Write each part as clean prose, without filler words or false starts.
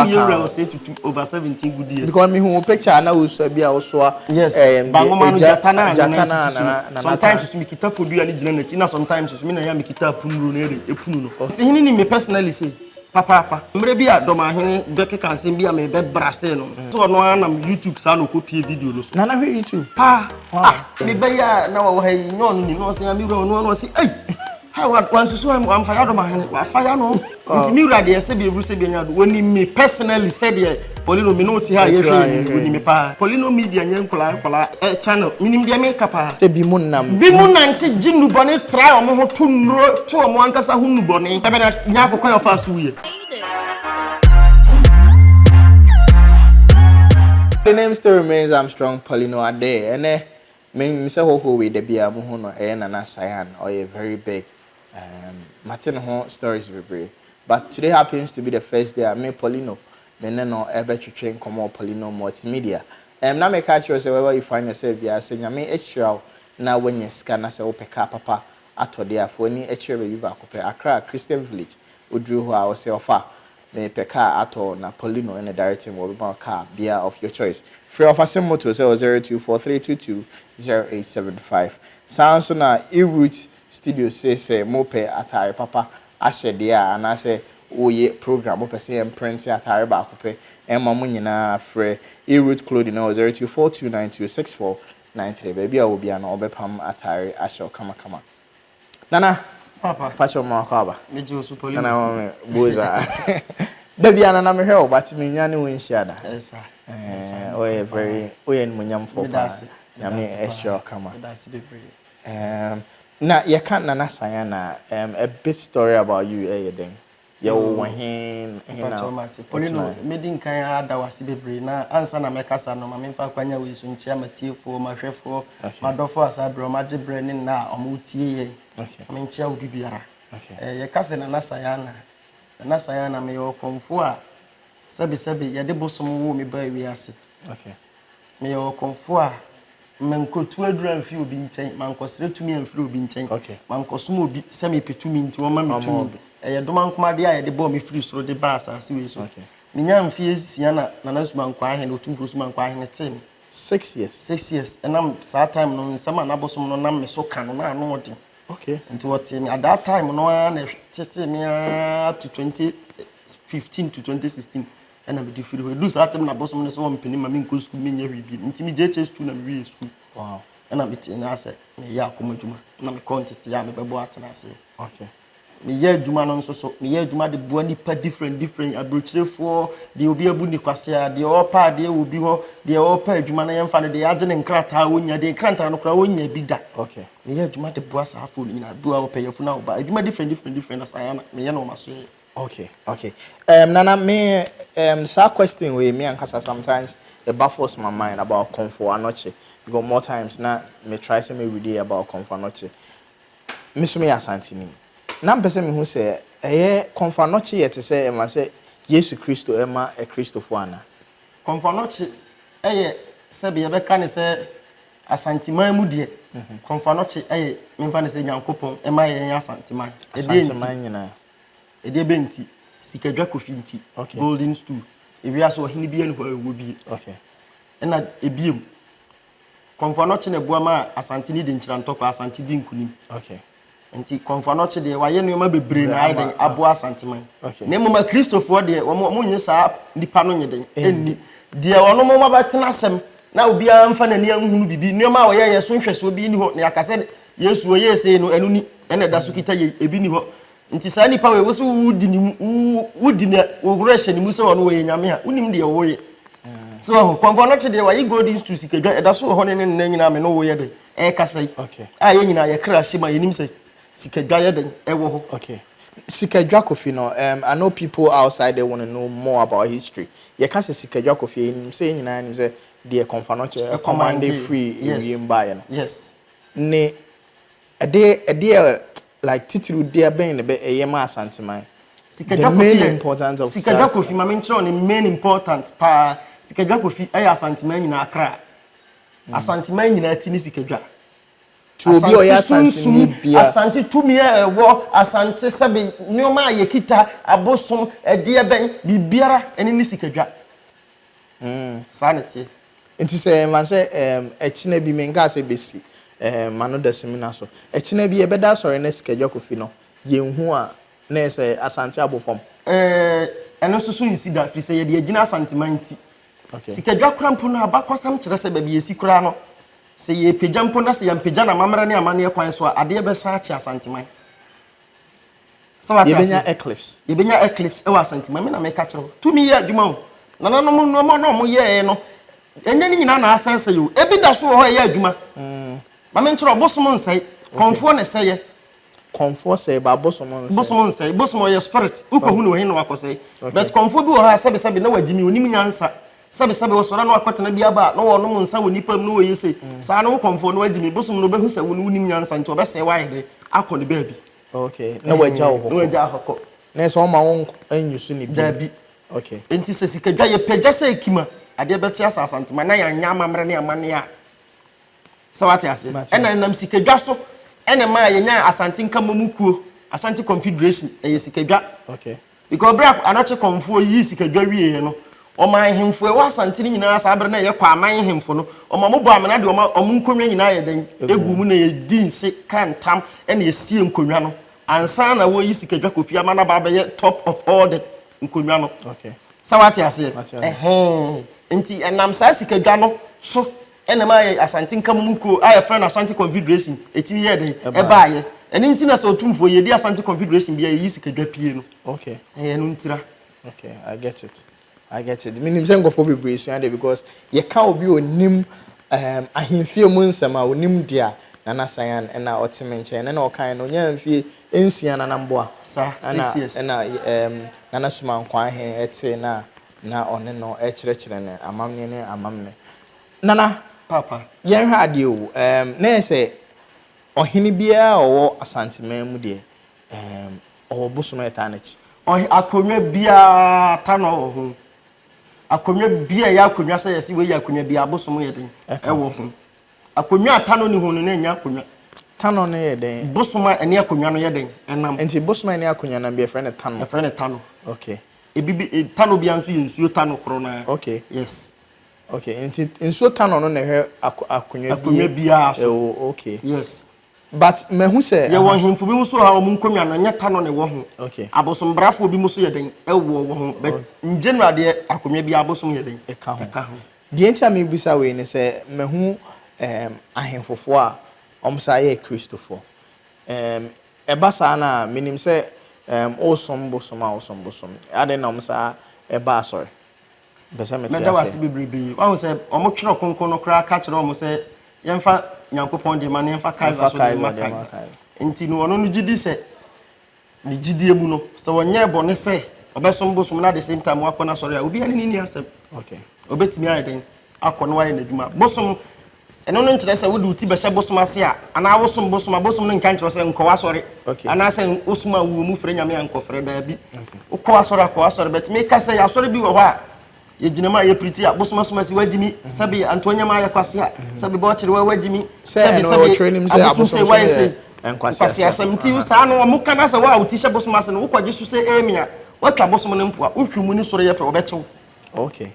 Masom aka Yɛwura ho. Osei Tutu over 17 good years. Because mehu wo picture na wosua bi a wosoa. Yes, ɛɛm, bangoma no egya- gyata na gyata nana na sisi so nana no. nana Sometimes ta. so mekita podua no gyina n'akyi, na sometimes so me na yɛ a mekita apunuro no ɛde epunu no. Nti hene ni me personally say papaapa. Mmerɛ bi a dɔmahene bɛkeka nsɛm bi a mebɛbra stay no. So ɔno ara nam YouTube saa na ɔkɔpie video no so. Nana hwɛ YouTube. Paa. Wow. Ah, mebɛyɛ a na wɔwɔ ha yi, nyɛ ɔno nim na ɔsɛ ya me wura, ɔno ɔno ɔsɛ ei ha wansusu wamfa ya dɔmahene wafa ya no. Nti me wura deɛ, sɛbi eburu sɛbi anya do, wɔnim me personally sɛdeɛ Polino me ne wo te ha a Ɛte ha yɛhwɛ yi, yɛhwɛ. wɔnim me paa. Polino Media nyɛ nkɔlaa nkɔlaa channel, menim deɛ meka paa. Sɛ bi mu nam. Bi mu nante gye nnubɔne, tra ɔmo ho to nnuro to ɔmo ankasa ho nnubɔne, ɛbɛ na nya akokɔ yɛ ɔfa so wuyɛ. The name still remains Armstrong Polino Ade. Ɛnɛ menim sɛ hɔhoɔ wei da biara mo ho no ɛyɛ Nana Sayan, ɔyɛ very big. Mate ne ho stories bebree. But today happens to be the first day a me Polino me ne no ɛbɛtwetwe nkɔmmɔ wɔ Polino Multimedia. Na meka kyerɛ wo sɛ wherever you find yourself biara, sɛ Nyame ahyira wo na woanya sika na sɛ wopɛ car papa atɔ deɛ a, fa w'ani kyerɛ baabi baako pɛ, Accra Christian Village. Woduru hɔ a, wo sɛ ɔfa mepɛ car atɔ na Polino ɛna directing wɔbɛma wo car bia of your choice. Frɛ Ɔfasem Motors ɛwɔ 0243220875. Saa nso na eRoot Studio se sɛ mopɛ atare papa ahyɛ deɛ a, anaasɛ woyɛ program wopɛ sɛ yɛn print atare baako pɛ ɛma mo nyinaa, frɛ eRoot Clothing ɛwɔ 0242926493. Baabi a wɔ bia no ɔbɛpam atare ahyɛ wo kamakama. Nana, Papa. Pakyɛ ma wakɔ aba. Megye wo so, Polino. Nana ma me boza. Da bia nana mehwɛ wo, but menya ne wo nhyia da. Ɛsa. Ɔyɛ very, woyɛ animuonyamfoɔ Meda paa. ase. Nyame ɛhyira wo kama. Meda ase bebree. Na yɛka Nana Sayan a, a bit story about you ɛyɛ dɛn? Yɛwɔ wɔ he na Mpakyɛw mate. Polino, wotena? medi nkan ada wase bebree, na ansa na mɛkasa no, ma memfa akwanya wei so nkyia matiefoɔ, mahwɛfoɔ, madɔfoɔ a saa berɛ ɔmagye berɛ ne nna a ɔmo tie yɛn. Ma menkyia wo bibiara. Yɛka sɛ Nana Sayana, Nana Sayana, meyɛ ɔkɔmfoɔ a sɛbesɛbe yɛde bosom woo me baa wiase. Meyɛ ɔkɔmfoɔ a mankɔtu aduru amfi obi nkyɛn, mankɔsrɛ tumi amfiri obi nkyɛn, mankɔsom obi sɛ mepɛ tumi nti wɔma me Ɔma tumi. obi. Ɛyɛ domankomadeɛ a yɛde bɔɔ me firi soro de baa asase wei so. Menya mfeɛ 6 na Nana Sumankɔ Ahene, Otumfoɔ Sumankɔ Ahene tee me. 6 years. 6 years. Ɛnam saa time no, nsɛm a n'abosom no nam me so ka no na ano ɔden. Nti wɔtee me at that time no ara na tetee me ara up to 2015 to 2016 ɛna mede firi hɔ. Ɛduru saa time na abosom no sɛ wɔmpene ma menkɔ sukuu, menyɛ hwee bi, nti me JHS 2 na mewie sukuu. Ɛna metee no asɛ meyɛ akɔm adwuma na mekɔ ntete a mebɛbɔ atena aseɛ. Meyɛ adwuma no nso so, meyɛ adwuma de boa nipa different different, aburokyerefoɔ deɛ, obi abu ne kwasea deɛ, ɔrepa adeɛ wɔ obi hɔ deɛ, ɔrepa adwuma no yɛmfa no deɛ, yɛagye ne nkrataa wɔnya deɛ, nkrataa no koraa wɔnya bi da. Meyɛ adwuma de boa saa afo no nyinaa bi a wɔpɛ yɛfo no a wɔba adwuma different different different na saa na meyɛ no wɔma so yɛ. Okay. Nana, me saa question wei me ankasa sometimes it baffles my mind about Komfo Anokye, because more times na me try sɛ me read about Komfo Anokye. Me so me yɛ Asanteni. Na mpɛ sɛ mehu sɛ ɛyɛ Komfo Anokye yɛ te sɛ ɛma sɛ Yesu Kristo ɛma Kristofo ana? Kɔmfo Anokye ɛyɛ sɛbi yɛbɛka ne sɛ Asanteman mu deɛ, Kɔmfo Anokye ɛyɛ memfa ne sɛ Nyankopɔn ɛma yɛn Asanteman. Ɛdeɛ nti? Asanteman nyinaa. Ɛdeɛ bɛ nti? Sikadwa Kofi nti. Golden stool, ewiase ɔhene bi ɛne hɔ a ɛwɔ bie. Ɛna ebiem, Kɔmfo Anokye na ɛboa ma Asante ne di nkyerɛ ntɔkwa, Asante di nkunim. Nti Kɔmfo Anokye deɛ, wayɛ nneɛma bebree na ayɛ den aboa Asanteman. Na mmom Akristofoɔ deɛ, wɔn nye saa nipa no nye den ɛnni deɛ ɔno mo bɛtena asɛm na obiara mfa n'ani anhunu bibi nneɛma a wɔyɛ yɛ so nhwɛsoɔ bi ni hɔ na yɛaka sɛ Yesu ɔyɛ sei no, ɛno ni ɛna ɛda so kita yɛ ebi ni hɔ. Nti saa nipa wei, wosi wodi ne mu, wodi ne wo werɛ hyɛ ne mu sɛ ɔno wɔyɛ Nyame a wonim deɛ wɔyɛ so ɔho. Kɔmfo Anokye deɛ, wayi golden stool, sikadwa ɛda so wɔ hɔ ne nnɛ nyinaa me no woyɛ de ɛrekasa yi a yɛn nyinaa yɛkra hyɛ mu a yɛnim sɛ sikadwa yɛ den ɛwɔ hɔ. Okay. Sikadwa Kofi no, I know people outside there want to know more about history. Yɛka sɛ Sikadwa Kofi, yɛnim sɛ yɛn nyinaa nim sɛ deɛ Kɔmfo Anokye command free ewiem baeɛ no. Ne ɛdeɛ ɛdeɛ like titiri deɛ bɛn na bɛ ɛyɛ ma Asanteman? Sikadwa The main Kofi yɛ importance of Sikadwa Kofi, ma menkyerɛ wo ne main important paa. Sikadwa Kofi ɛyɛ Asanteman nyinaa kra. Asanteman nyinaa ti ne Sikadwa. Nti obi a ɔyɛ Asante Asanteni sunsum, bia. Asante tumi a ɛwɔ Asante sɛbe nneɛma a yɛkita, abosom, ɛdeɛ bɛn, biribiara ɛne ne sikadwa. Saa na ɛteɛ. Nti sɛ ɛma sɛ ɛkyena bi menka sɛ bɛsi ma no da sumina so. Ɛkyena bi yɛbɛda asɔre na Sikadwa Kofi no yɛnhu a na ɛyɛ sɛ Asante abɔ fam. Ɛno nso so nsi da firi sɛ yɛde agyina Asanteman nti. Okay. Sikadwa koraa mpo no abakɔsɛm kyerɛ sɛ baabi yɛsi koraa no sɛ yɛpagya mpo na sɛ yɛmpagya no amammerɛ ne amanneɛ kwan so a adeɛ bɛsan akye Asanteman. Sɛ wate Yɛbɛnya ase? eclipse. Yɛbɛnya eclipse ɛwɔ Asanteman me na meka kyerɛ wo. Tumi yɛ adwuma o. Nananom nneɛma na ɔmo yɛɛ no ɛnyɛ ne nyinaa na asɛesɛe o. Ebi da so wɔ hɔ a ɛyɛ adwuma. Ma menkyerɛ wo, bosom nsɛe. Kɔmfoɔ na ɛsɛeɛ. Kɔmfoɔ sɛe ba bosom nsɛe. Bosom nsɛe. Bosom ɔyɛ spirit. Wokɔhu no wɔ he na wakɔsɛe. But kɔmfoɔ bi wɔ hɔ a sɛbesɛbe na wagyimi, onim nyansa. Sɛbesɛbe ɔsɔre a na wakɔtena bi aba a na ɔnom nsa wɔ nipa mu na ɔyɛ sei. Saa no wo kɔmfoɔ no wagyimi. Bosom no ɔbɛhu sɛ wo no wonim nyansa nti ɔbɛsɛe wo ayɛ dɛn akɔ ne baabi. Okay. Na wagya wo hɔ Na kɔ. wagya hɔ kɔ. Na ɛsɛ ɔma wo nyusu ne bio. Daabi. Okay. Nti sɛ sikadwa yɛpagya sɛ ekim a, adeɛ bɛkye asa Asantema na yɛanyɛ amammerɛ ne amanneɛ a. Sɛ wate aseɛ? Mate. Ɛna ɛnam sikadwa so ɛna ɛmaa yɛnyaa Asante Nkamomu kuo, Asante Confederation, ɛyɛ sikadwa. Okay. Because berɛ a Anɔkye Kɔmfoɔ yii sikadwa wieeɛ no, ɔmaa ahemfo a ɛwɔ Asante no nyinaa saa berɛ no a ɛyɛ Kwaman ahemfo no, ɔma wɔbɔɔ amena de ɔma wɔn nkonnwa nyinaa yɛ dɛn? Egu mu na yɛdi nse ka ntam ɛna yɛsie nkonnwa no ansa na wɔreyi sikadwa Kofi ama no aba abɛyɛ top of all the nkonnwa no. Okay. Sɛ wate aseɛ? Mate aseɛ. Ɛhɛn. Nti ɛnam saa sikadwa no so ɛna ɛma yɛ Asante Nkamomu kuo a yɛfrɛ no Asante Confederation ɛtumi yɛɛ dɛn? Ɛbaayɛ. Ɛno nti na sɛ Otumfoɔ yɛdi Asante Confederation bi a yɛyi sikadwa pie no. Okay. Ɛyɛ ɛno ntira. Okay, I get it. I get it. Menim sɛ nkurɔfoɔ bebree sua de because yɛka obi a onim ahemfie mu nsɛm a onim deɛ a Nana Sayan ɛna ɔte me nkyɛn ɛna ɔkae no onyaa mfie 6 Nana Mboa. Saa, 6 years. Ɛna Nana Sumankwaa hene ɛtee na na ɔne no ɛkyerɛkyerɛ no amamneɛ ne amammerɛ. Nana, Papa. Yɛnhwɛ adeɛ o, na yɛ sɛ ɔhene biara a ɔwɔ Asanteman mu deɛ, ɔwɔ bosom a ɛtaa n'akyi. Ɔhe, akonnwa biara ta na ɔwɔ ho. Akonnwa biara ɛyɛ akonnwa sɛ yɛse wei yɛ akonnwa biara, bosom yɛ den ɛwɔ ho. Akonnwa a tano ni ho no na ɛnyɛ akonnwa. Tano no yɛ den? Bosom a ɛne akonnwa no yɛ den ɛnam. Nti bosom a ɛne akonnwa nam bi yɛfrɛ no tano? Yɛfrɛ no tano. Okay. Ebi bi, tano biara nso yɛ nsuo tano korɔ no ara. Okay. Yes. Okay, nti nsuo tano no na ɛhwɛ akonnwa bi. Akonnwa biara so. Ɛwɔ, okay. Yes. But mahu sɛ. Yɛwɔ ahemfo bi nso a wɔn nkonnwa no ɛnyɛ tano na ɛwɔ ho. Okay. Abosombrafoɔ bi nso yɛ den ɛwɔ wɔ ho but in general deɛ akonnwa biara abosom yɛ den. Ɛka ho. Ɛka ho. Deɛ nti a mebisa wei ne sɛ mahu ahemfofoɔ a wɔn san yɛ Kristofoɔ. Ɛba saa no a menim sɛ wosom bosom a wosom bosom. Adɛn na wɔn san ɛba asɔre? Mpɛ sɛ mete Mɛda wo ase aseɛ. bebrebe. Wahu sɛ wɔn twerɛ kronkron no koraa ka kyerɛ wɔn sɛ yɛmfa Nyankopɔn deɛ ma na yɛmfa Kaiser Yɛmfa so deɛ ma Kaiser deɛ ma Kaiser. Kaiser. Nti no ɔno no gye di sɛ ne gyidie mu no sɛ ɔnyɛɛ bɔne sɛ ɔbɛsom bosom na at the same time wakɔ n'asɔre a obiara ne ne nni asɛm. Okay. Ɔbɛtumi ayɛ dɛn akɔ na wayɛ n'adwuma. Bosom ɛno no nkyerɛ sɛ wode wo ti bɛhyɛ bosom ase a anaa wosom bosom a bosom no nka nkyerɛ sɛ nkɔ w'asɔre Okay. anaasɛ wosom a wowɔ mu frɛ Nyame a nkɔfrɛ daabi. Okay. Wokɔ w'asɔre akɔ w'asɔre but meka sɛ yɛasɔre bi wɔ hɔ a yɛgyina mu a yɛpirikyi a bosom asom asi wagyimi sɛbe antoa nyama ayɛ kwase a sɛbe bɔkyere wa wagyimi Sɛ sɛbe ɛno sɛbe wɔtwerɛ nim sɛ abosom abosom sɛ so wayɛ yɛ sei nkwaseasɛm. nkwaseasɛm nti saa no ɔmo ka na sɛ wo a wo ti hyɛ bosom ase no wokɔgye so sɛ emi a woatwa bosom no mpoa wotwi mu ne soro yɛ pɛ wɔbɛkyew. Okay.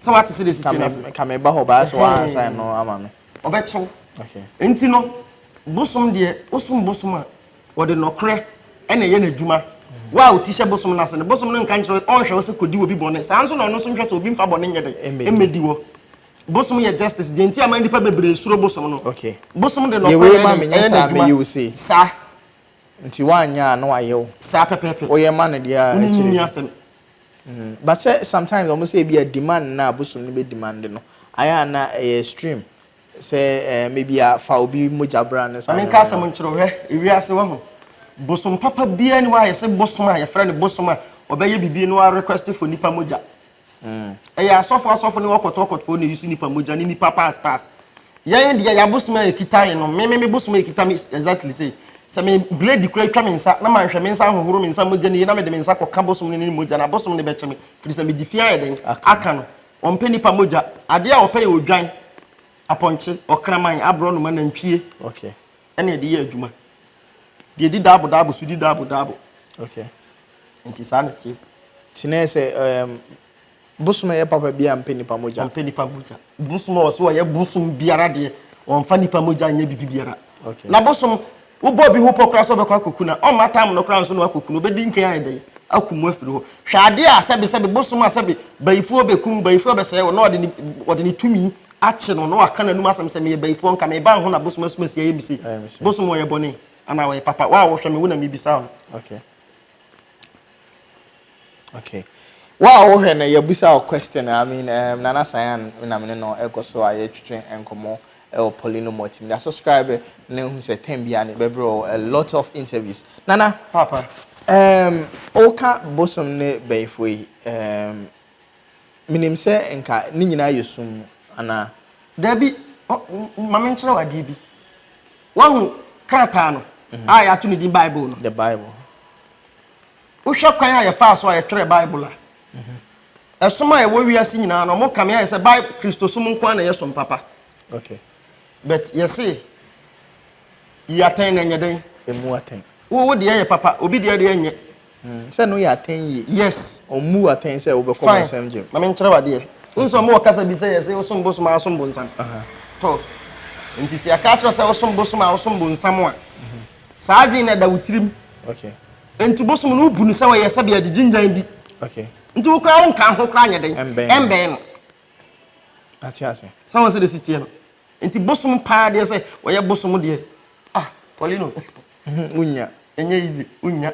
Sɛ wate sɛ de si tie no ase. Ka me ba hɔ baa sɛ wansan no ama me. Ɔbɛkyew. Okay. Nti no bosom deɛ wosom bosom a wɔde nɔkorɛ ɛna ɛyɛ n'adwuma. Wo a wo ti hyɛ bosom no ase no bosom no nka nkyerɛ ɔnhwɛ wo sɛ kɔdi obi bɔne saa nso na ɔno nso nhwɛ sɛ obi mfa bɔne nyɛ dɛn ɛmmɛdi wɔ. Bosom yɛ justice deɛ nti ama nnipa bebree suro bosom no. Okay. Bosom de Deɛ nɔkorɛ wei na ma ɛyɛ menyɛ ɛyɛ saa n'adwuma. meyɛ wo sei. Saa. Nti woanyɛ a na wayɛ wo. Saa pɛpɛɛpɛ. Woyɛ ma no deɛ a Wone akyire. nni asɛm. But sɛ sometimes wɔn sɛ ebi a demand na abosom no bɛ demand no ayɛ a na ɛyɛ extreme sɛ maybe a fa obi mogya bra ne saa Maame nneɛma nka asɛm no. nkyerɛ wo hwɛ ewiase wɔ ho bosom papa biara ni hɔ a yɛsɛ bosom a yɛfrɛ no bosom a ɔbɛyɛ biribi no a request for nipa mogya. Ɛyɛ asɔfo asɔfo ne ɔkɔtɔ ɔkɔtɔfoɔ na eyi so nipa mogya ne nipa pass pass. Yɛn deɛ yɛ abosom a yɛkita yɛn no me me me bosom a yɛkita me exactly say sɛ me blade kura twa me nsa na manhwɛ me nsa ahohoro me nsa mogya no yie na mede me nsa kɔka bosom no ne mogya na bosom no bɛkye me firi sɛ mede fi ayɛ den aka no. Ɔmpɛ nipa mogya. Adeɛ a ɔpɛ yɛ odwan. Apɔnkye, ɔkraman, aborɔnoma, nantwie. Okay. Ɛna yɛde yɛ adwuma. Deɛ di daabo daabo so di daabo daabo. Okay. Nti saa na ɛteɛ. Nti na yɛ sɛ um, bosom a ɛyɛ papa biara mpɛ nipa mogya. Ɔmpɛ nipa mogya. Bosom a ɔsɛ ɔyɛ bosom biara deɛ ɔmfa nipa mogya nyɛ biribi biara. Okay. Na bosom wobɔ obi ho pɔ koraa sɛ ɔbɛkɔ akɔku no a ɔmma tam no koraa nso na wakɔku no ɔbɛdi nkan ayɛ dɛn aku mu afiri hɔ. Hwɛ adeɛ a sɛbe sɛbe bosom a sɛbe bayifoɔ bɛkum bayifoɔ bɛsɛe wo na ɔde ne ɔde ne tumi akye no na waka n'anum asɛm sɛ meyɛ bayifoɔ nka meba ho na bosom asumasi ayɛ me sei. Bosom ɔyɛ bɔne anaa ɔyɛ papa? Wo a wohwɛ me wo na mebisa wo no. Okay. Okay. Wo a wohwɛ no yɛbisa wo question I mean um, Nana Sayan na me ne no ɛkɔ so a yɛtwetwe nkɔmmɔ ɛwɔ Paulino Multimedia. Subscribe na ehu sɛ time biara no yɛbɛbrɛ wo a lot of interviews. Nana. Papa. Um, woka bosom ne bɛyifoɔ yi um, menim sɛ nka ne nyinaa yɛ sum mu anaa? Dabi, ma menkyerɛ wo adeɛ bi. Woahu krataa no a yɛato ne din Bible no? The Bible. Wohwɛ kwan a yɛfaa so a yɛtwerɛɛ Bible a, ɛsom a ɛwɔ wiase nyinaa no, wɔkame ayɛ sɛ Bible, Kristosom nko ara na ɛyɛ som papa. Okay. But yɛse yi atɛn na ɛnyɛ dɛn? Emu atɛn. Wo wo deɛ yɛ papa, obi deɛ deɛ nyɛ. Sɛ no yɛ atɛn yie. Yes. Ɔmmu atɛn sɛ wobɛkɔ bonsam gyem. Fine, ma menkyerɛ wo adeɛ. Wohu sɛ wɔwɔ kasa bi sɛ yɛse wosom bosom a wosom bonsam. Tɔ. Nti sɛ yɛka akyerɛ sɛ wosom bosom a wosom bonsam a, saa adwene no ɛda wo tirim. Okay. Nti bosom no wobu no sɛ ɔyɛ sɛdeɛ ade gyingyan bi. Okay. Nti wo koraa wonka ho koraa nyɛ dɛn? Ɛmbɛn no. Ate ase. Sɛ wɔn sɛ de si teɛ no. Nti bosom paa deɛ sɛ wɔyɛ bosom deɛ. Ah, Paulino. Wonya. Ɛnyɛ easy. Wonya.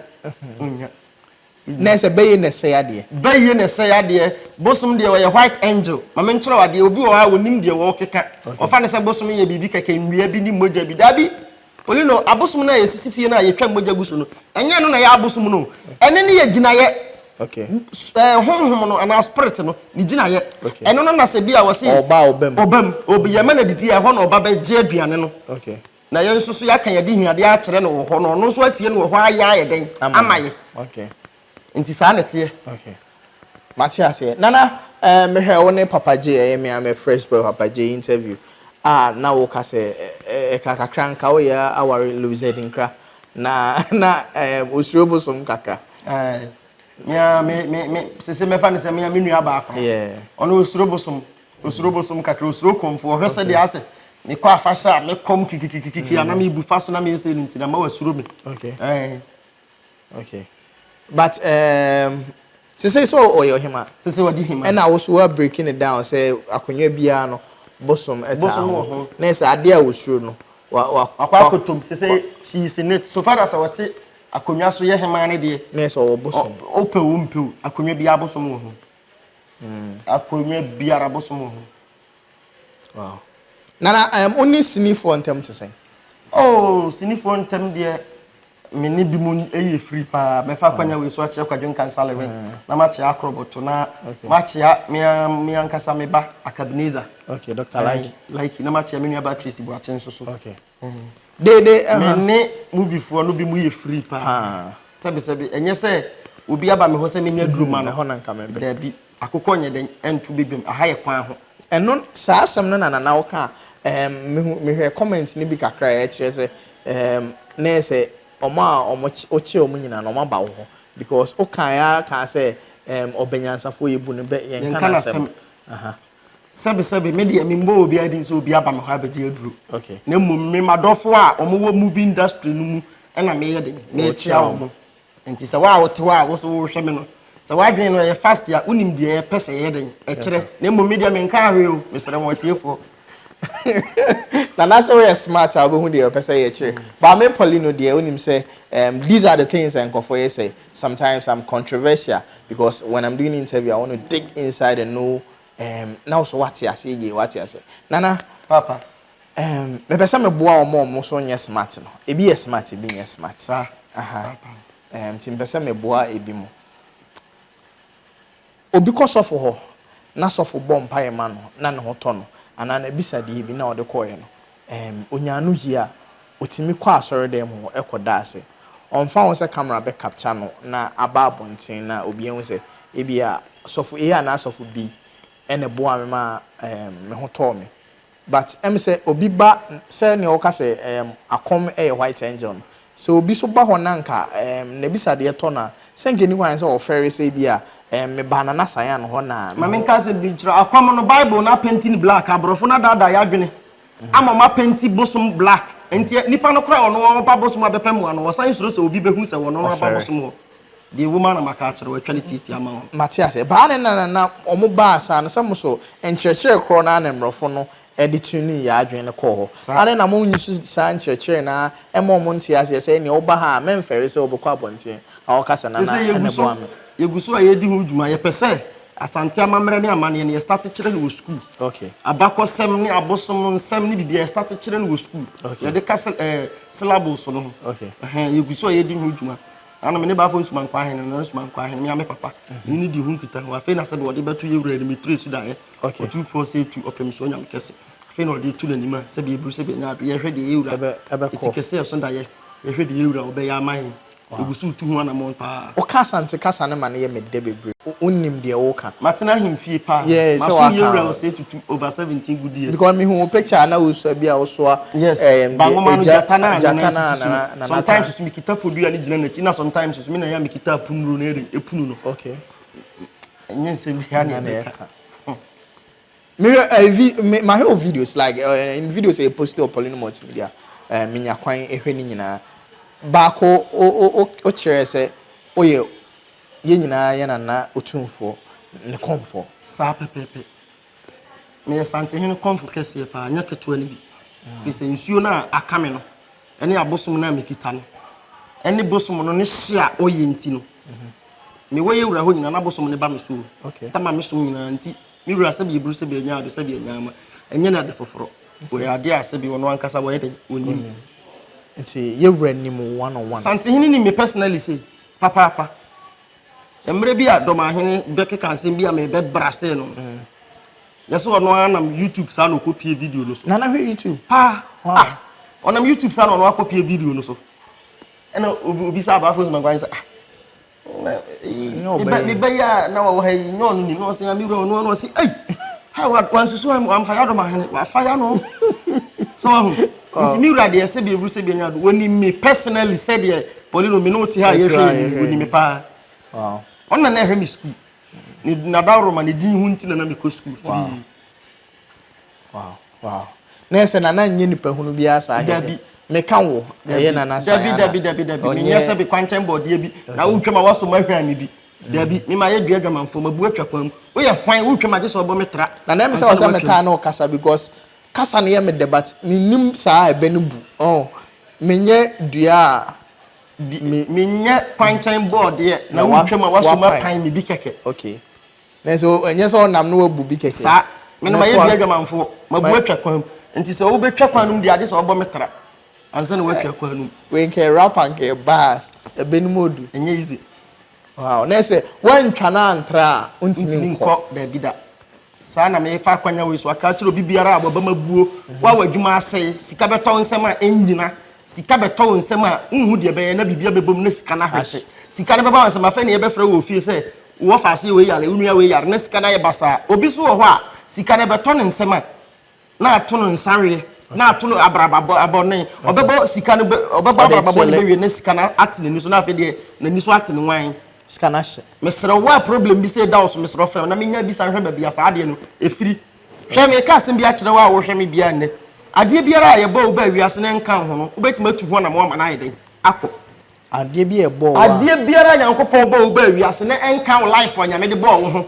Wonya. Na ɛsɛ bɛyɛ na ɛsɛe adeɛ. Bɛyɛ na ɛsɛe adeɛ. Bosom deɛ ɔyɛ white angel. Ma menkyerɛ wo adeɛ. Obi wɔ hɔ a ɔnim deɛ wɔrekeka. Ɔfa no sɛ bosom yɛ biribi kɛkɛ, nnua bi ne mogya bi. Dabi! Olino, abosom no a yɛsisi fie no a yɛtwa mogya gu so no, ɛnyɛ ɛno na ɛyɛ abosom no. Ɛno ne yɛ gyinaeɛ. Okay. Ɛɛ honhom no anaa spirit no ne gyinaeɛ. Okay. Ɛno no na sɛ bi a wɔse. Ɔba ɔba mu. Ɔba mu. Obi yɛma no adidi a ɛhɔ na ɔba bɛgye aduane no. Okay. Na yɛn nso so yɛaka yɛde hiadeɛ akyerɛ no wɔ hɔ no ɔno nso atie no wɔ hɔ ayɛ ayɛ dɛn ama yɛ. Okay. Nti saa na ɛteɛ. Okay. Mate aseɛ. Nana, eh, mehwɛ wo ne Papa J, ɛyɛ me a me fresh boy Papa J interview a na woka sɛ ɛka kakra nka woyɛ aware Louis Adinkra na na eh, osuro bosom kakra. Eh, me a me me me sese mɛfa ne sɛ me a me nua baako. Yeah. Ɔno osuro bosom. Osuro bosom kakra, osuro kɔmfo. Ɔhwɛ sɛ deɛ asɛ mekɔ afahyɛ a mekɔm kikikikiki a na mebu fa so na meyɛ sɛ no nti na ma wasuro me. Okay. Eh. Okay. But um, sese sɛ ɔyɛ ɔhema. Sese ɔdi hema. Ɛna wo so wa breaking it down sɛ akonnwa biara no bosom ɛtaa Bosom wɔ ho. Na sɛ adeɛ a wosuro no wa wa. Wakɔ akɔtom sese she is in it. So far as ɔte akonnwa so yɛ hema ne deɛ. Na sɛ ɔwɔ bosom. Ɔpɛ o mpɛ o akonnwa biara bosom wɔ ho. Akonnwa biara bosom wɔ ho. Wow. Nana, um, wo ne sinifoɔ ntam te sɛn? Oh, sinifoɔ ntam deɛ me ne bi mu yɛ firi paa. Mɛfa akwanya wei so akyerɛ Kwadwo Nkansah Lewin, na makyea Akorɔbɔto, na makyea me me ankasa me ba Akabenezer. Okay, Dr. Laiki. Laiki, na makyea me nua ba Tracy Boakye nso so. Okay. Dede, uh-huh. Me ne moviefoɔ no bi mu yɛ firi paa. Sɛbesɛbe, ɛnyɛ sɛ obi aba me hɔ sɛ menyɛ aduro ma no. Ɛhɔ na nka mɛbɛ. Dabi, akokɔ nyɛ dɛn ɛnto badwam, aha yɛ kwan ho. Ɛno, saa asɛm no na Nana woka a, ɛɛm, mehu, mehwɛɛ comment no bi kakra a ɛkyerɛ sɛ, ɛɛm, na ɛyɛ sɛ wɔn a wɔn wokye wɔn nyinaa no, wɔn aba wo hɔ. Because wokaeɛ ara kaa sɛ, ɛɛm, ɔbɛnyansafoɔ yɛbu no bɛ, yɛnka Yɛnka n'asɛm. n'asɛm. Aha. Sɛbesɛbe, me deɛ memmɔ obiara din sɛ obi aba me hɔ abɛgye aduro. Okay. Na mmom me m'adɔfoɔ a wɔwɔ movie industry no mu na meyɛ den, mekyea wɔn. Nti sɛ wo a wote hɔ a wo so wohwɛ me no, sɛ w'adwene no ɛyɛ fast a, wonim deɛ ɛpɛ sɛ ɛyɛ den, ɛkyerɛ. Na mmom me deɛ menkaa hwee o, mesrɛ mo atiefoɔ. Nana sɛ woyɛ smart a wobɛhu deɛ ɔpɛ sɛ yɛkyerɛ. But me Paulino deɛ wonim sɛ um, these are the things a nkurɔfoɔ yɛ sɛ sometimes I'm controversial because when I'm doing interview I want to dig inside and know um, na wo so wate aseɛ yie wate aseɛ. Nana. Papa. Um, mepɛ sɛ meboa wɔn a wɔn so nyɛ smart no. Ebi yɛ smart, ebi nyɛ smart. Saa. Aha. Saa paa. Um, nti mepɛ sɛ meboa ebi mo. Obi kɔ sɔfo hɔ na sɔfo bɔ mpaeɛ ma no na ne ho tɔ no anaa n'abisadeɛ bi na ɔde kɔeɛ no, um, ɔnya ano yie a, ɔtumi kɔ asɔredan mu hɔ kɔda ase. Ɔmfa ho sɛ camera bɛ capture no na aba abɔnten na obi ahu sɛ ebia sɔfo A anaa sɔfo B na ɛboaa me maa um, me ho tɔɔ me. But ɛm sɛ obi ba sɛ nea ɔka sɛ akɔm yɛ white angel no, sɛ obi so ba hɔ na nka n'abisadeɛ tɔ no a, sɛ nka ɛni kwan sɛ ɔfɛre sɛ ebi a mebaa Nana Sayan hɔ na Ma menka asɛm bi nkyerɛ wo, akɔm no Bible no apɛnti no black, aborɔfo no adaadaa yɛn adwene ama wɔn apɛnti bosom black, nti nipa no koraa ɔno ɔba bosom abɛpɛ mmoa no, ɔsan suro sɛ obi bɛhu sɛ ɔno no aba bosom hɔ. Deɛ ɛwom ara na maka akyerɛ wo, atwa ne tiatia ama wo. Mate aseɛ. Baa ne na na na wɔn baa saa no sɛ mo so nkyerɛkyerɛ korɔ no ara na mmorɔfo no de tunii yɛn adwene no kɔɔ hɔ. Adɛn na mo nyi saa nkyerɛkyerɛ no ara mma wɔn nte aseɛ sɛ ɛnneɛ woba ha a mɛmfɛre sɛ wobɛkɔ abɔnten akɔka sɛ Nana Seesei na yɛgu so, ɛboa me. yɛgu so a yɛredi ho dwuma. Yɛpɛ sɛ Asante amammerɛ ne amanneɛ no yɛstarte kyerɛ no wɔ sukuu. Okay. Abakɔsɛm ne abosom nsɛm ne biribiara yɛstarte kyerɛ no wɔ sukuu. Okay. Yɛde ka ɛɛ syllables no ho. Okay. Ɛhɛn, yɛgu so a yɛredi ho dwuma. Ano me ne Bafo Nsumankwa Ahene, Nana Nsumankwa Ahene, me ara me papa, ne ne di ho nkitaho. Afei na sɛdeɛ wɔde bɛto yɛn wura anim, metire su daeɛ. Okay. Otumfoɔ sɛ tu ɔpem so onyame kɛse. Afei na ɔde to n'anim a sɛdeɛ eburu sɛdeɛ nya ado. Yɛhwɛ deɛ yɛn wura Ɛbɛkɔ. eti kɛse ɛso daeɛ. Yɛhwɛ deɛ yɛn wura ɔbɛyɛ ama yɛn. Yɛgu so retu ho anamɔn paa. Woka Asante kasa no ma no yɛ me dɛ bebree. Wonim deɛ woka. Matena ahemfie paa. Yeah, sɛ Masom waka. yɛn wura Osei Tutu over 17 good years. Because mehu wo picture a na wosua bi a wosoa. Yes, ɛɛm, bangoma no egya- gyata no a gyata nana no a sisi so no. nana- nana Sometimes ta. so mekita podua no gyina n'akyi na sometimes so me na ɛyɛ a mekita apunuro no ɛde epunu no. Okay. Ɛnyɛ nsɛm biara na Na yɛbɛka. ɛka. Mehwɛ ɛɛ vi me mahwɛ wo videos like ɛɛ in videos a yɛ post wɔ Paulino Multimedia ɛɛ menya kwan ehwɛ ne nyinaa. Baako o o o o kyerɛɛ sɛ woyɛ yɛn nyinaa yɛ nana otumfoɔ ne kɔmfoɔ. Saa pɛpɛɛpɛ. Meyɛ Santehene kɔmfo kɛseɛ paa, nyɛ ketewa no bi. Firi sɛ nsuo no a aka me no, ɛne abosom no a mekita no, ɛne bosom no ne hye a ɔyɛ nti no, mewɔ yɛ wura hɔ nyinaa na bosom no ba me so o. Tama me som nyinaa nti, me wura sɛbi eburu sɛbi anya ado sɛbi anya ama, ɛnyɛ no ade foforɔ. Ɔyɛ adeɛ a sɛbi ɔno ankasa wɔyɛ dɛn, ɔnim. Nti yɛ wura nim wo one on one. Santehene nim me personally sei, papaapa. Mmerɛ bi a Dɔmahene bɛkeka nsɛm bi a mebɛ brastee no no, yɛ sɛ ɔno ara nam YouTube saa na ɔkɔpie video no so. Nana hwɛ YouTube? Paa! Wow. Ah! Ɔnam YouTube saa na ɔno akɔpie video no so. Ɛna obi obi sɛ abaafo nsoma nkwan sɛ ah na meba yi a na wɔwɔ ha yi nyɛ ɔno nim na ɔsɛ ya me wura ɔno ɔno ɔsɛ ei ha wansusu wamfa ya Dɔmahene wafa ya no sɛ wahu nti me wura deɛ sɛbi eburu sɛbi anya do wɔnim me personally sɛdeɛ Paulino me ne wo te ha a yɛhwɛ yɛ wɔnim me paa ɔno na na ɛhwɛ me sukuu ne nadaworo ma ne din ho nti na na mekɔ sukuu firi wow wow na ɛsɛ nana nyɛ nipa hunu biara saa dabi meka wo ɛyɛ nana saa dabi dabi dabi dabi menyɛ sɛ bi kwankyɛn bɔdeɛ bi na wotwam a wasɔ ma hwan me bi dabi me ma yɛ dua dwamanfoɔ mabu atwa kwan mu woyɛ hwan wotwam agye sɛ ɔbɔ me tra na na ɛm sɛ ɔsɛ metaa na ɔkasa because Kasa no yɛ me dɛ but mennim saa ɛbɛ no bu oh Menyɛ dua a me. Menyɛ kwankyɛn bɔɔdeɛ na wotwam a woaso mu apan me bi kɛkɛ. Okay na sɛ ɛnyɛ sɛ ɔnam na wabu bi kɛkɛ. Saa me no mayɛ dua dwamanfoɔ mabu atwa kwan mu nti sɛ wobɛtwa kwan no mu deɛ agye sɛ wobɔ me tra ansa na woatwa kwan no mu. Wei nka yɛ rapper nka yɛ bars ɛbɛ no mu odu. Ɛnyɛ easy. Wow na sɛ woantwa no antra a wontumi nkɔ. Wontumi nkɔ daabi da. Saa na merefa akwanya wei so aka akyerɛ obi biara a w'abam abuo, wo a w'adwuma asɛe, sika bɛtɔ wo nsam a ɛnnyina, sika bɛtɔ wo nsam a wonhu deɛ ɛbɛyɛ na biribi abɛbom na sika no ahwete. Sika no bɛba wo nsam afei na yɛbɛfrɛ wo wɔ fie sɛ wo wɔfaase wei yare, wo nua wei yare na sika no ayɛ basaa. Obi nso wɔ hɔ a sika no ɛbɛtɔ ne nsam a na ato no nsaweɛ, na ato no abrababɔ abɔne. Ɔbɛbɔ sika no bɛ ɔbɛbɔ abrababɔ no bɛwie na sika no ate n'ani so na afei deɛ n'ani so ate no nwan. Sika no ahyɛ. Mesrɛ wo a problem bi sei da wo so mesrɛ wo frɛ me na menya bisa nhwɛ baabi a saa adeɛ no ɛfiri. Hwɛ meka asɛm bi akyerɛ wo a wohwɛ me biara nnɛ. Adeɛ biara a yɛbɔ wo baa wiase na ɛnka wo ho no wobɛtumi atu ho anamɔ ama no ayɛ dɛn akɔ. Adeɛ bi a ɛbɔɔ wo a. Adeɛ biara a Nyankopɔn bɔɔ wo baa wiase na ɛnka wo life a Nyame de bɔɔ wo ho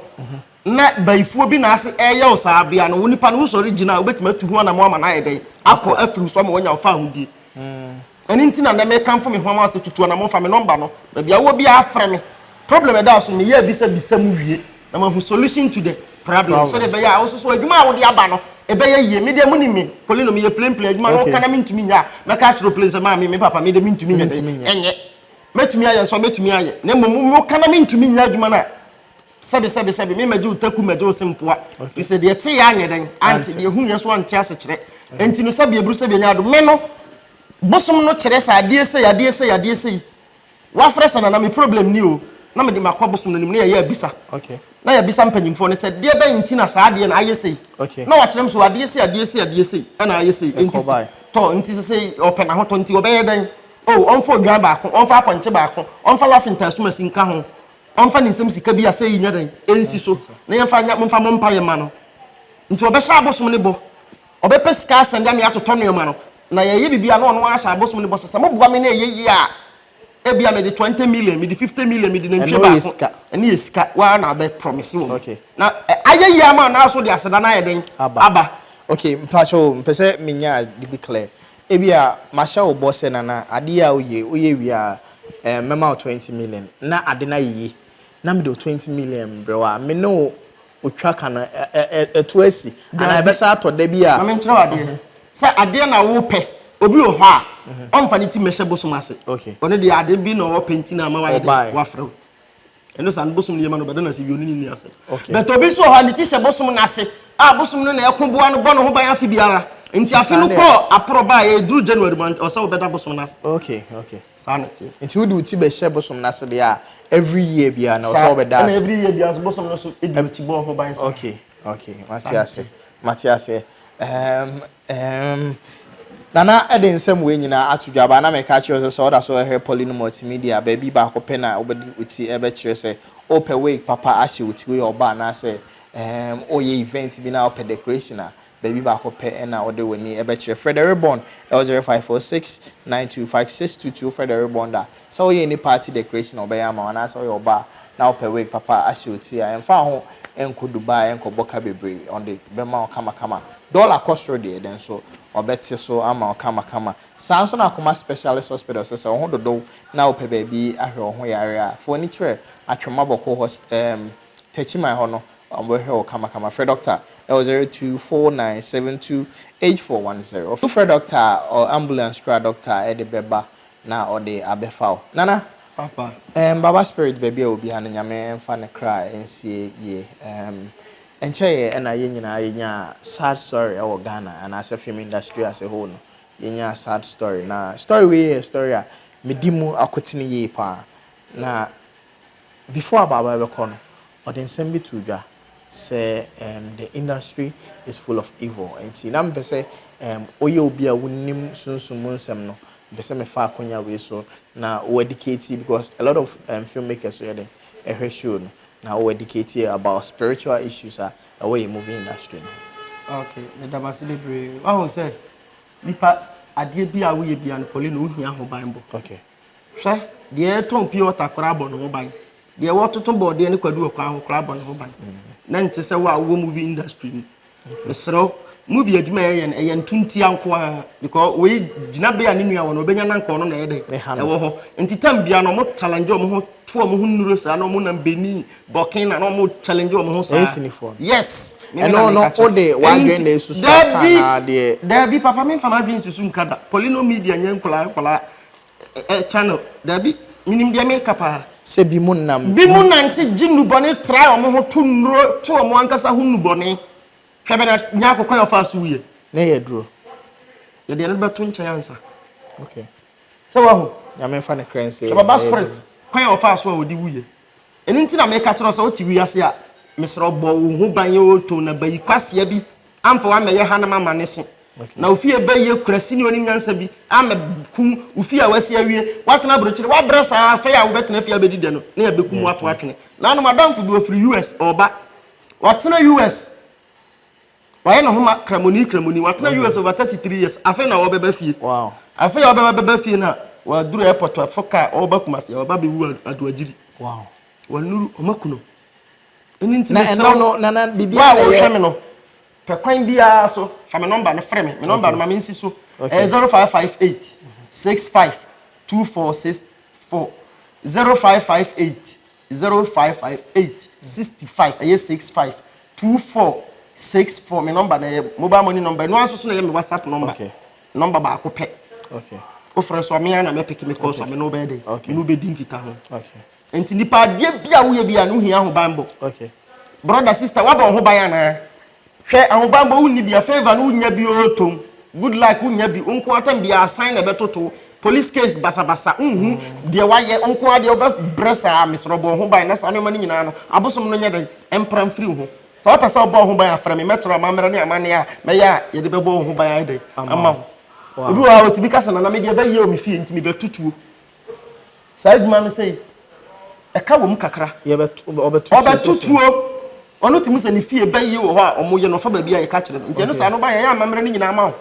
na bayifoɔ bi na ase ɛyɛ wo saa bea no wo nipa no wosɔre gyina a wobɛtumi atu ho anamɔ ama no ayɛ dɛn akɔ afiri wo so ama woanya wo fahodie. Ɛno nti na nnɛ mekamfo me ho ama wo sɛ tutu anamɔn fa me nɔmba no baabi a wowɔ biara frɛ me. Problem a ɛda wo so no meyɛ abisa bisa mu wie na mahu solution to the problem sɛdeɛ ɛbɛyɛ a wo nso so adwuma a wode aba no ɛbɛyɛ yie. Me deɛ monim me, Polino meyɛ plain plain adwuma no woka na mentumi nyɛ a mɛka akyerɛ wo plain sɛ maame me papa me deɛ mentumi nyɛ dɛn ɛnyɛ. Mɛtumi ayɛ nso a mɛtumi ayɛ na mmom woka na mentumi nyɛ adwuma no a sɛbe sɛbe sɛbe me mɛgye wo taku mɛgye wo sempoa firi sɛ deɛ ɛteeɛ anyɛ dɛn ante deɛ ɛhuiɛ so ante asekyerɛ enti no sɛbe aburu sɛbe anya ado me no bosom no kyerɛ sɛ adeɛ sei adeɛ sei adeɛ sei wafrɛ sɛ nana me problem ni o. Na mede makɔ bosom no anim na yɛyɛ abisa. Na yɛabisa mpanyimfoɔ no sɛ deɛ bɛn nti na saa adeɛ no ayɛ sei. Na wakyerɛ m so adeɛ sei, adeɛ sei, adeɛ sei ɛna ayɛ sei. Nti tɔ nti sɛ sɛ ɔpɛ n'ahotɔ nti ɔbɛyɛ dɛn? Oh, ɔmfa odwan baako, ɔmfa apɔnkye baako, ɔmfa laughing asumasi nka ho, ɔmfa ne nsam sika bi a sɛ yi nyɛ dɛn ɛnsi so na yɛmfa nya momfa mo mpa yɛ ma no. Nti ɔbɛhyɛ abosom no bɔ, ɔbɛpɛ sika asɛnde ama yɛatotɔ nneɛma no, na yɛyɛ biribi a na ɔno ahyɛ abosom no bɔ sɛ sɛ moboa me na ɛyɛ yie a, ebia mede 20 million, mede 50 million, mede nantwie baako. Ɛno yɛ sika. Waa na abɛ promise wɔn. Na ayɛ yie ama na so de aseda no ayɛ dɛn? Aba. Okay, mpakyɛw, mpɛ sɛ menya ade bi clear. Ebia mahyɛ wo bɔ sɛ Nana, adeɛ a woyɛ, woyɛ wie a, mɛma wo 20 million. Na ade no ayɛ yie. Na mede wo 20 million brɛ wo a, me ne wo otwa ka no ɛto asi. Anaa ɛbɛsa atɔ da bi a. Ma menkyerɛ wo adeɛ. Sɛ adeɛ na wopɛ, obi wɔ hɔ a, ɔmfa ne ti mmɛhyɛ bosom ase. Ɔno deɛ ade bi na ɔpɛ nti na ama wayɛ dɛ, wafrɛ wo. Ɛno saa no bosom no yɛ ma no bɛda no ase wie, ɔne ne nni asɛm. But obi nso wɔ hɔ a ne ti hyɛ bosom no ase a bosom no na ɛko boa no bɔ ne ho ban afe biara. Nti afe no kɔɔ aporɔ baeɛ, ɛduru January mu a ɔsɛ wobɛda bosom no ase. Saa na ɛteɛ. Nti wode wo ti bɛhyɛ bosom no ase deɛ a, every year biara na ɔsɛ wobɛda ase. Ɛna every year biara nso bosom no nso di w'akyi bɔ wo ho ban saa. Okay, mate ase, mate aseɛ. Um, um, Nana de nsɛm wei nyinaa ato dwa ba na meka kyerɛ sɛ sɛ ɔda so ɛhwɛ Poly no Multimedia baabi baako pɛ na wobɛde wo ti ɛbɛkyerɛ sɛ wopɛ wig papa ahyɛ wo ti, woyɛ ɔbaa anaasɛ woyɛ event bi na wopɛ decoration a, baabi baako pɛ na wode w'ani ɛbɛkyerɛ. Frɛ The Ribbon ɛwɔ 0546 925622. Wofrɛ The Ribbon da sɛ woyɛ any party decoration a, ɔbɛyɛ ama wo, anaasɛ woyɛ ɔbaa na wopɛ wig papa ahyɛ wo ti a, ɛmfa ho ɛnkɔ Dubai ɛnkɔbɔ ka bebree, ɔde bɛma wo kamakama. Dɔla kɔ soro deɛ dɛn so ɔbɛte so ama wo kamakama. Saa nso na Akoma Specialist Hospital sɛ sɛ wo ho dodow na wopɛ baabi ahwɛ wo ho yare a, fa w'ani kyerɛ Atwoma Bɔko hɔ, Takyiman hɔ no, wɔbɛhwɛ wo kamakama. Frɛ dɔkta ɛwɔ 0249728410. Wofrɛ dɔkta a, ɔ ambulance kura dɔkta a ɛde bɛba na ɔde abɛfa wo. Nana, Papa. Baba Spirit baabi a obiara no, Nyame mfa ne kra nsie yie. Ɛnkyɛeɛ ɛna yɛn nyinaa yɛnyaa sad story ɛwɔ Ghana anaasɛ film industry as a whole no. Yɛnyaa sad story, na story wei yɛ story a medi mu akotene yie paa. Na before abaaba bɛkɔ no, ɔde nsɛm bi to dwa sɛ the industry is full of evil. Nti na mepɛ sɛ woyɛ obi a wonim sunsum mu nsɛm no, mepɛ sɛ mefa akonnwa wei so na wo educate, because a lot of filmmakers so yɛ dɛ ɛhwɛ show no, na wo educate about spiritual issues a ɛwɔ yɛ movie industry no. Okay, meda mo ase bebree. Wahu sɛ nipa adeɛ bi a woyɛ bia no, Pɔli no, wohia ho banbɔ. Hwɛ, deɛ ɛtɔn pure water koraa bɔ ne ho ban, deɛ wɔtoto bɔɔdeɛ ne kwadu wɔ kwan ho koraa bɔ ne ho ban, na nte sɛ wo a wowɔ movie industry mu. Mesrɛ wo, movie adwuma a yɛyɛ no ɛyɛ ntontia nko ara, because wei gyina bea a ne nua wɔ no ɔbɛnya nanka ɔno na ɛyɛ dɛ ɛwɔ hɔ. Nti tam bia no ɔmo challenge ɔmo ho to ɔmo ho nnuro saa na ɔmo nam Benin, Burkina na ɔmo challenge ɔmo ho saa. Yes. Ɛno no wode w'adwene na esusu aka anaa deɛ? Daabi papa, memfa m'adwene nsusu nka da. Polino Media nyɛ nkwadaa nkwadaa channel. Daabi, menim deɛ meka paa. Sɛ bi mu nam. Bi mu nante gye nnubɔne tra ɔmo ho to nnuro to ɔmo ankasa ho nnubɔne. Hwɛ bɛ na nya akokwan a ɔfaa so wuyɛ. Na yɛ duro. Yɛde ɛno bɛto nkyɛn ansa. Okay. Sɛ wahu. Nyame fa ne kra nsie. Hwɛ Baba Spirit kwan a ɔfaa so a ɔde wuyɛ. Ɛno nti na meka kyerɛ wo sɛ wote wiase a, mesrɛ wo bɔ wo ho ban o to na bayi kwasea bi amfa wo ammɛyɛ hanom amane se. Na wo fie bayie kura sini onim nyansa bi ammɛkum wo fie a wasi awie. Woatena aburokyire, woabrɛ saa afei a wobɛtena fie abɛdi dɛ no na yɛabɛkum wo ato atwene. Nanom adamfo bi ɔfiri US ɔreba. Watena US, wayɛ ne ho ma kramoni kramoni. Watena US over 33 years. Afei na ɔrebɛba fie. Afei a ɔbɛba bɛba fie no a, waduru airport afo kaa ɔreba Kumasi a ɔba bɛwu Adoagyiri. Wanuru, ɔma kunu. Ɛno nti Na mesrɛ ɛno wo, no nana biribi wo a a na wohwɛ ɛyɛ me no, pɛ kwan biara so fa me nɔmba no frɛ me. Me nɔmba no ma mensi so. Ɛyɛ 0558 65 2464. 0558 0558 65 ɛyɛ 65 24 64. Me nɔmba no ɛyɛ mobile money number. Ɛno ara nso so na ɛyɛ me WhatsApp number. Nɔmba baako pɛ. Wofrɛ so a, me ara na mɛpeke me call so a me ne wo bɛyɛ dɛn? Me ne wo bɛdi nkita ho. Nti nipa adeɛ bi a woyɛ bi a no hia ahobanbɔ. Brother, sister, wabɔ wo ho ban anaa? Hwɛ, ahobanbɔ wonni bi a, favour no wonya bi o tom. Good luck wonya bi. Wo nko atam bi asan na ɛbɛtoto. Police case basabasa, wonhu deɛ wayɛ nko ara deɛ wobɛbrɛ saa. Mesrɛ, bɔ wo ho ban na saa nneɛma no nyinaa no, abosom no nyɛ dɛn ɛmpra mfiri wo ho. Sɛ wopɛ sɛ wobɔ wo ho ban a, frɛ me, mɛkyerɛ amammerɛ ne amanneɛ a mɛyɛ a yɛde bɛbɔ wo ho ban ayɛ dɛn ama wo. Obi wɔ hɔ a ɔtumi ka sɛ, Nana, me deɛ bɛyɛ wɔ me fie nti mebɛto tuo. Saa adwuma no sɛi ɛka wɔ mu kakra. Ɔbɛto tuo. Ɔno tumi sɛ ne fie bɛyɛ wɔ hɔ a ɔmo yɛ no, ɔfa baabi a yɛka kyerɛ no. Nti ɛno saa no ba yɛyɛ amammerɛ no nyinaa ma wo.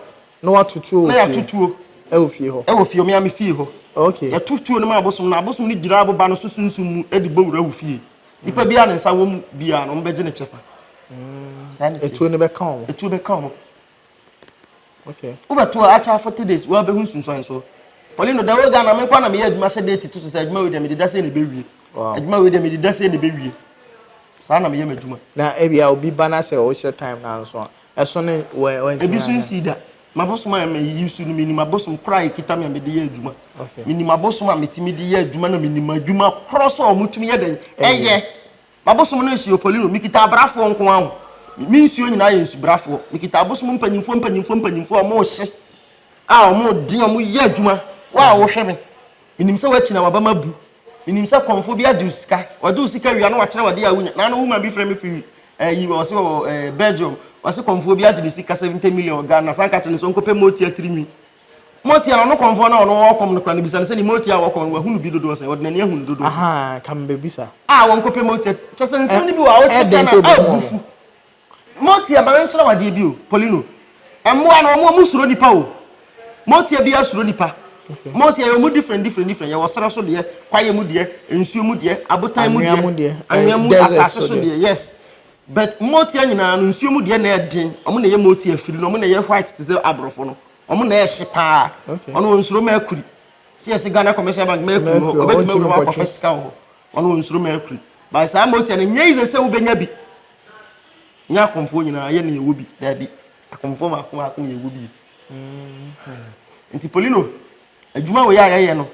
Na wato tuo Na wɔ fie? Yɛato tuo. Ɛwɔ fie hɔ? Ɛwɔ fie, ɔmo me fie hɔ. Okay. Yɛto tuo no ma abosom no, abosom no gyina aboba no so sunsum mu de bɔ wura wo fie. Nipa biara ne nsa wɔ mu biara no, ɔmo bɛgye ne kyɛfa. Saa ne Etuo no bɛka wɔn? Etuo bɛka wɔn. Okay. Wobɛto a akyɛ 40 days, woabɛhu nsunsuansoɔ. Paulino, da wo Ghana, me nkwa na meyɛ adwuma hyɛ date to so sɛ adwuma wei deɛ, mede da sei na ɛbɛwie. Adwuma wei deɛ, mede da sei na ɛbɛwie. Saa na meyɛ m'adwuma. Na ebia obi ba na sɛ ɔhyɛ time na nso a ɛso ne wɔntumi Ebi so anyɛ. nsi da. Mabosom a mayi so no, menim abosom koraa a ɛkita me a mede yɛ adwuma. Menim abosom a metumi de yɛ adwuma na menim adwuma korɔ so a ɔmotumi yɛ dɛn ɛyɛ. Mabosom no nhyɛ Opolino, mekita abrafoɔ nko ara ho. Me nsuo nyinaa yɛ nsubrafoɔ. Mekita abosom mpanyimfoɔ mpanyimfoɔ mpanyimfoɔ a ɔmo hye a ɔmo den, ɔmo yɛ adwuma. Wo a wohwɛ me, menim sɛ woakyi na waba ma bu. Menim sɛ kɔmfo bi agye wo sika. Ɔgye wo sika wia na wakyerɛ wade a wonya. Na ano woman bi frɛ me firi ɛyi, ɔse wɔ Belgium. Ɔse kɔmfoɔ bi agye ne sika 70 million wɔ Ghana. San ka kyerɛ no sɛ ɔnkɔpɛ motia tirinwi. Motia no, ɔno kɔmfoɔ no a ɔno wɔkɔm no kora no, bisa no sɛ ne motia a wɔkɔm no, wahunu bi dodoɔ sɛn, ɔde n'ani ahunu dodoɔ sɛn. Aha ka mbɛbisa. A wɔnkɔpɛ motia kyɛ sɛ nsɛm no bi wɔ a wote Ɛden ka sɛ na wobɛhu abu fu. Motia ma menkyerɛ wo adeɛ bi o, Polino. Mmoa no, ɔmo suro nipa o. Motia bi asuro nipa. Motia yɛ ɔmo different different different. Yɛwɔ serɛ so deɛ, kwaeɛ mu deɛ, nsuo mu deɛ, abotan mu Anwea deɛ, mu deɛ, anwea mu, desert asase so so deɛ. deɛ, yes. But motia nyinaa no, nsuo mu deɛ na ɛden. Ɔmo na ɛyɛ motia afiri no, ɔmo na ɛyɛ white te sɛ aborɔfo no. Ɔmo na ɛhye paa. Ɔno onsuro mercury. Sɛ yɛsɛ Ghana Commercial Bank mercury hɔ, Mercury, ɔbɛtumi ɔntumi awura hɔ akɔfa nkɔtwe. sika wɔ hɔ. Ɔno onsuro mercury. But saa motia no, nyɛ easy sɛ wobɛnya bi. Nyɛ akɔmfoɔ nyinaa yɛ ne ɛwɔ bi. Daabi. Akɔmfoɔ maako maako na ɛwɔ bi. Nti Polino, adwuma wei a yɛyɛ no,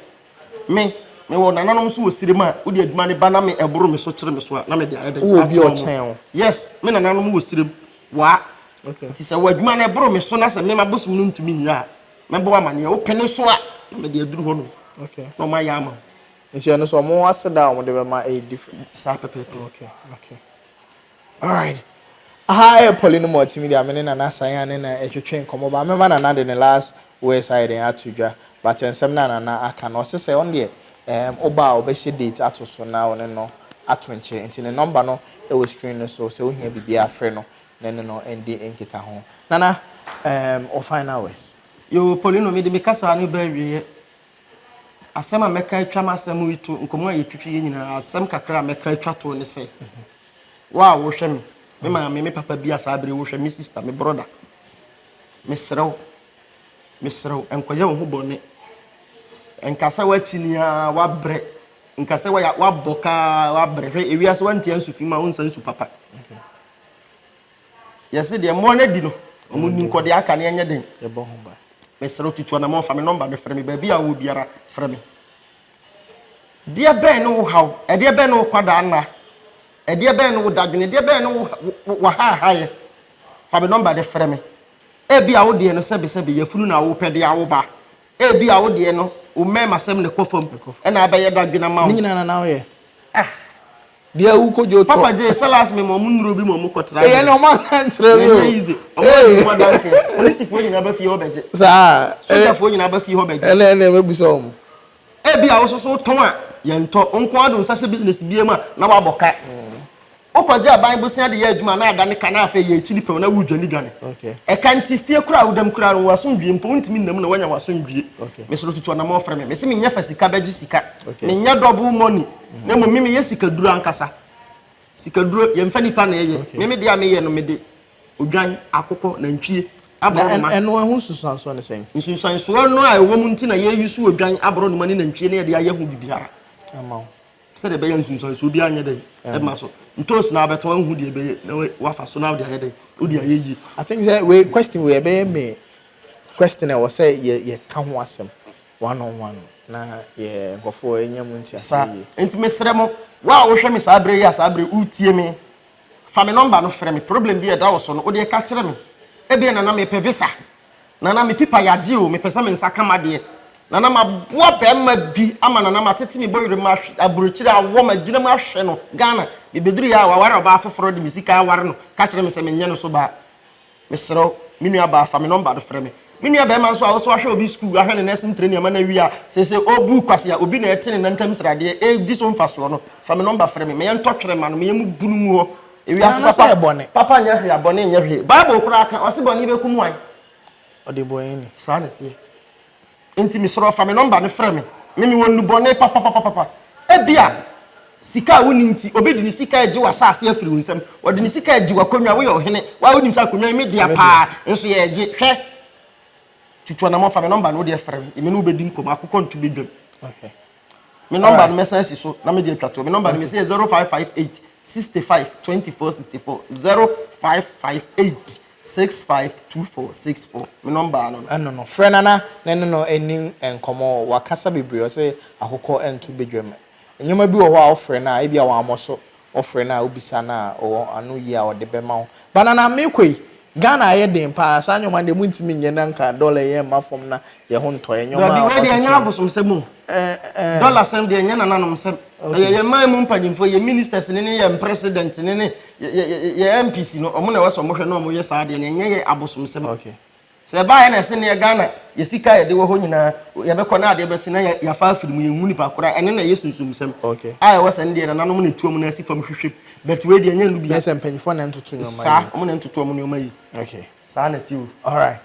me mewɔ nananom nso wɔ sirem a wode adwuma no ba na me ɛboro me so kyerɛ me so a, na mede ayɛ dɛn Wowɔ obi a ato ɔmo. ɔkyɛn wo? Yes, me nananom wɔ sirem waa. Nti sɛ wɔ adwuma no ɛboro me so na sɛ me mabosom no ntumi nyɛ a, mɛbɔ amanneɛ wopene so a, na mede aduru hɔ no na ɔma yɛ ama wo. Nti ɛno so ɔmo aseda a ɔmo de bɛma ɛyɛ different? Saa pɛpɛɛpɛ. Okay. Alright. Aha ɛyɛ Paulino Multimedia, me ne Nana Sayan ne na ɛtwetwe nkɔmmɔ ba. Mɛma Nana de ne last words ayɛ den ato dwa. But nsɛm na Nana aka no, ɔse sɛ ɔno deɛ ɔba a ɔbɛhyɛ date ato so na ɔne no ato nkyɛn. Nti ne number no ɛwɔ screen no so, sɛ wohia biribi afrɛ no na ne no ndi nkita ho. Nana, o final words. Yo, Paulino, mede me kasa no ba awieɛ. Asɛm a mɛka atwa m'asɛm yi to, nkɔmmɔ a yɛtwitwi yɛ nyinaa, asɛm kakra a mɛka atwa to ne sɛ, wo a wohwɛ me, me maame, me papa bi a saa bere wohwɛ me, sister, me brother, mesrɛ wo, mesrɛ wo, nkɔyɛ wo ho bɔne. Nka sɛ woakyi ni a wabrɛ, nka sɛ wabɔ kaa wabrɛ. Hwɛ, ewiase wantia nsu fi ma wonsa nsu papa. Yɛse deɛ mmoa no adi no, ɔmo ni nkɔdeɛ aka ne ɛnyɛ den. Yɛbɔ ho ban. Mesrɛ wo, tutu anamɔ, fa me number no frɛ me. Baabi a wowɔ biara, frɛ me. Deɛ bɛn ne wo haw? Ɛdeɛ bɛn ne wo kwadaa nna? Ɛdeɛ bɛn ne wo dadwene? Ɛdeɛ bɛn ne wo wahaahayɛ? Fa me number no frɛ me. Ebi a wo deɛ no, sɛbesɛbe yafunu na wopɛ de awo ba. Ebi a wo deɛ no, wo mmarima sɛm ne kɔ fam ɛna abɛyɛ dadwene ama wo. Ne nyinaa na woyɛ? Ah. Deɛ wokɔdwo tɔ. Papa gye sɛ last me ma ɔmo nnuro bi ma ɔmo kɔtra. Ɛyɛ na ɔmo aka nkyerɛ mi o. Ɛnyɛ easy. Ɔmo adi ho adanseɛ. Polisifoɔ nyinaa ba fie hɔ bɛgye. Saa. Sogyafoɔ nyinaa ba fie hɔ bɛgye. Ɛnɛ mɛbusa ɔmo. Ebi a wososo tɔn a yɛntɔ nko ado nsa hyɛ business bi mu a na wabɔ ka. Wokɔgye aban bosia de yɛ adwuma na ada ne ka na afei yɛ akyiri pɛw na wodwane dwane. Ɛka nti fie kora a wodam kora no, wasomdwie mpo wontumi nnam na woanya wasomdwie. Mesoro, tutu anamɔ frɛ me. Mese menyɛ fa sika bɛgye sika. Menyɛ double money. Na mmom me meyɛ sikaduro ankasa. Sikaduro yɛmfa nipa na ɛyɛ. Me me deɛ a meyɛ no, mede odwan, akokɔ, nantwie, aborɔnoma. Ɛno ɛho nsusuansoɔ ne sɛn? Nsunsuansoɔ no a ɛwɔ mu nti na yɛyi so odwan, aborɔnoma ne nantwie na yɛde ayɛ ho biribiara. Ama wo. Sɛdeɛ ɛbɛyɛ nsunsuansoɔ bi anyɛ dɛn ɛma so. Ntoosi na abɛtɔn ahu deɛ ɛbɛyɛ na wafa so na wode ayɛ dɛn, wode ayɛ yie. I think sɛ wei question wei ɛbɛyɛ me question a ɛwɔ sɛ yɛ yɛka ho asɛm one on one na yɛ nkurɔfoɔ anya mu nteaseɛ Saa yie. nti mesrɛ mo, wo a wohwɛ me saa berɛ yi a saa berɛ wotie me, fa me number no frɛ me. Problem bi a ɛda wo so no, wode ɛka kyerɛ me. Ebia, Nana, mepɛ visa. Nana, me pipa yagye o, mepɛ sɛ me nsa ka m'adeɛ. Nana maboa bɛɛma bi ama nana matete me bɔwerɛ mu ahwe aburokyire awɔ magyina mu ahwɛ no Ghana mebɛduru yɛ a waware ɔbaa foforɔ de me sika aware no ka kyerɛ me sɛ menyɛ no so baa mesrɛ wo me nua baa fa me nɔmba no frɛ me me nua bɛɛma nso a wo so ahwɛ obi sukuu ahwɛ ne nursing training ama no awie a seesei ɔbu kwase a obi na ɛte ne nantam sradeɛ ɛdi so mfasoɔ no fa me nɔmba frɛ me ma yɛntɔ twerɛ ma no ma yɛmu bunu ngu hɔ ewiase Nana sɛ papa yɛ bɔne. papa nyɛ hwee a bɔne nyɛ hwee Bible koraa ka ɔse bɔne bɛkum wan Ɔdebɔneyɛni. Saa na ɛteɛ. Enti mesrɛ wo, fa me nɔmba no frɛ me. Me mewɔ nnubɔne papapapapa. Ebia sika a wonni nti, obi de ne sika regye w'asase afiri wo nsam. Ɔde ne sika regye w'akonnwa. Woyɛ ɔhene. Wo ara wonim sɛ akonnwa yi me dea paa, nso yɛregye. Hwɛ! Tutu anammɔn, fa me nɔmba no, wo deɛ frɛ me. Me ne wo bɛdi nkɔmmɔ. Akokɔ nto badwam. Okay. Me nɔmba no mɛsan asi so na mede atwa toɔ. Me nɔmba no mese yɛ 0558 65 24 64 0558 65 24 64 me nɔmba no no. Ɛno no, frɛ Nana na ɛne no nni nkɔmmɔ. Wakasa bebree, ɔse akokɔ nto badwam. Nneɛma bi wɔ hɔ a wofrɛ no a, ebia wammɔ so. Wofrɛ no a wobisa no a, ɔwɔ ano yie a ɔde bɛma wo. But Nana mekɔ yi, Ghana ayɛ den paa, saa nneɛma no deɛ montumi nyɛ na nka dollar yi ɛmma fam na yɛn ho ntɔ yɛn. Nneɛma Dabi, a wei deɛ ɛnyɛ wɔatoto. abosomsɛm o. Eh, eh. Dollar sɛm deɛ ɛnyɛ nananom sɛm. Okay. Ɛyɛ yɛn man mu mpanyinfoɔ, yɛn ministers ne ne yɛn president ne ne yɛ yɛ yɛ MPs no, wɔn na ɛwɔ sɛ wɔhwɛ na wɔyɛ saa adeɛ no, ɛnyɛ yɛ abosomsɛm. Okay. Sɛ ɛbaeɛ na ɛse neɛ Ghana yɛ sika a yɛde wɔ hɔ nyinaa yɛbɛkɔ na adeɛ bɛkye na yɛafa afiri mu yɛnhu nipa korɔ a ɛno na ɛyɛ sunsumsɛm Okay. a ɛwɔ sɛ ndeɛ nananom na ɛtu wɔn nan si fam hwehwɛ mu but wei deɛ ɛnyɛ ɛno bia. Bɛyɛ sɛ mpanyinfoɔ na ɛntoto nneɛma Saa yie. wɔn na ɛntoto wɔn nneɛma yie. Okay. Saa na ɛte o. Alright.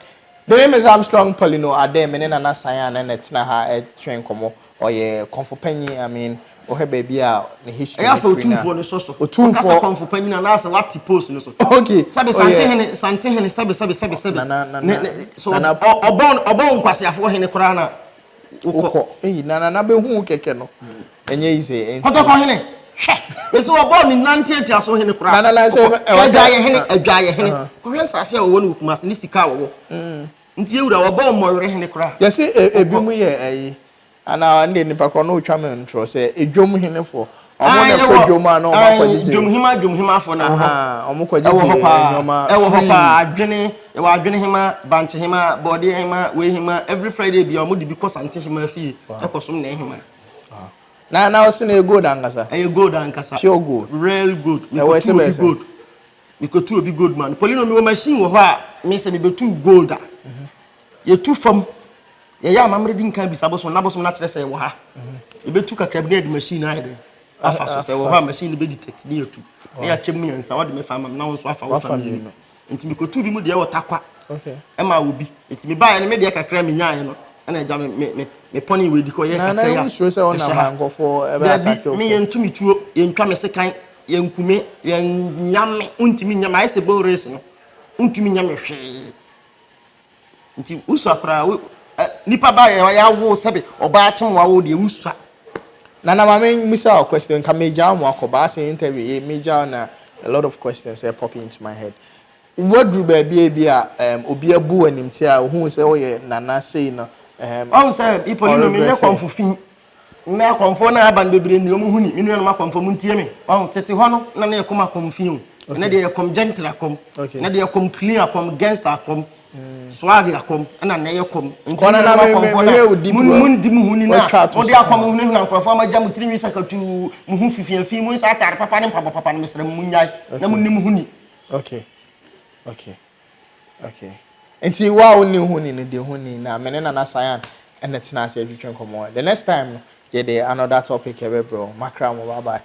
The name is Armstrong Paulino Adeh, me ne Nana San a na na ɛtena ha ɛtwe nkɔmmɔ. Ɔyɛ kɔmfo panyin, I mean, wohwɛ baabi a ne history Ɛyɛ no afɛ firi no a. otumfoɔ no sɔ so. Otumfoɔ. Woka sɛ kɔmfo panyin anaasɛ wate post no so. Okay. Sɛbe Ɔyɛ- Santehene, Santehene, sɛbe sɛbe sɛbe sɛbe. Nana, Nana, Ne, ne, so Nana- ɔ- ɔbɔn ɔbɔn nkwaseafoɔ hene koraa na wokɔ. Wokɔ. Eyi, na Nana bɛhu wo kɛkɛ no. Ɛnyɛ easy. Nti. Kɔtɔkɔ hene, hwɛ. Mese wɔbɔɔ ne nan ntiatiaso hene koraa. Na Nana sɛ Wokɔ. ɛwɔ Hwɛ sɛ- Adwaayɛ hene, Ah. Adwaayɛ hene. Uh-huh. Kɔhwɛ nsase a wɔwɔ no wɔ Kumasi ne sika a wɔwɔ. Nti yɛwura wɔbɔɔ mmɔwerɛ hene koraa. Yɛse ebi mu yɛ ɛyi anaa ɛnde nipa korɔ no otwa me ntorɔ sɛ edwom henefoɔ ɔmo na ɛkɔ dwom a na ɔmo akɔgyegye dwom hema dwom hemafoɔ na ɛwɔ hɔ ɔmo kɔgyegye nneɛma ɛwɔ hɔ paa adwene ɛwɔ adwene hema bankye hema bɔɔdeɛ hema wei hema every Friday bia ɔmo de bi kɔ sante hema fie ɛkɔ som na hema. Na na ɔsi na ɛyɛ gold ankasa. Ɛyɛ gold ankasa. Pure gold. Real gold. Ɛwɔ ɛsɛ bɛsɛ. Gold. Mekɔtu obi gold ma no. Polino mewɔ machine wɔ hɔ a me sɛ mebɛtu gold a yɛtu fam yɛyɛ amammerɛ di nkan bisa bosom na bosom no akyerɛ sɛ ɛwɔ ha yɛbɛtu kakra bi na yɛde machine no ayɛ dɛn afa so sɛ ɛwɔ hɔ a machine no bɛdetect ne yɛtu na yɛakyɛ mu mmiɛnsa wɔde me fa ama me na wo nso afa wo fa mmienu nti mekɔtu bi mu deɛ wɔ takwa ɛma wɔ bi nti mebaeɛ no me deɛ kakra menyaeɛ no ɛna agya me me me me pɔne wei di kɔ yɛ kakra yi a suro sɛ ɔnam ɛhyɛ ha nkɔfoɔ ɛbɛ Dabi atake me yɛntu me tuo yɛntwa me sekan Yɛnku me, yɛnnya me, wontumi nnya me, ayɛ sɛ boat race no, wontumi nnya me hwee. Nti wosua koraa, wo, ɛ, nipa ba yɛ yɛawo sɛbe ɔbaa kyem wawo deɛ wosua. Nana ma me mmisa wo question, nka megyaa mo akɔ but asɛ interview yi megyaa wo na a lot of questions ɛ pop into my head. Woaduru baabi a ebi a um, obi abu wo animtia a ohuu sɛ woyɛ nana sei no um, Wahu sɛ Ipolino menyɛ ɔregret. kɔmfo fi. Nnɛ akɔmfoɔ no a aba no bebree nni wɔn ho ni. Me nuanom akɔmfoɔ montie me. Wahu, tete hɔ no na na yɛkɔm akɔm fi o. Ɛnɛ deɛ yɛkɔm gentle akɔm. Ɛnɛ deɛ yɛkɔm clean akɔm, gangster akɔm, swag akɔm, ɛna nnɛ yɛkɔm. Nti me nuanom akɔmfoɔ no a mondi mo ho ni no a mode akɔm hunahuna nkurɔfoɔ ama agya mo tirinwi sakatuu, mo ho fifiafi, monhyɛ ataare papa ne mpaboa papa no mesrɛ mo monnyae na monni mo ho ni. Okay. Okay. Okay. Nti wo a wonni ho ni no di ho ni na me ne Nana Cyan na tena ase atwitwe nkɔmmɔ. The next time no yɛde another topic ɛbɛbrɛ wo. Makra mo bye bye.